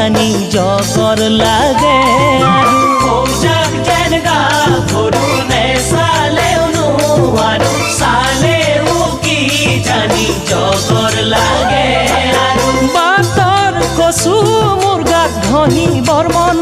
জানি জগৰ লাগে আৰু। সৌজাক যেন গাভৰু নেচালেও নোৱাৰো, চালেও কি জানি জগৰ লাগে আৰু। বাটৰ কচু মোৰ গাত ঘঁহিবৰ মন।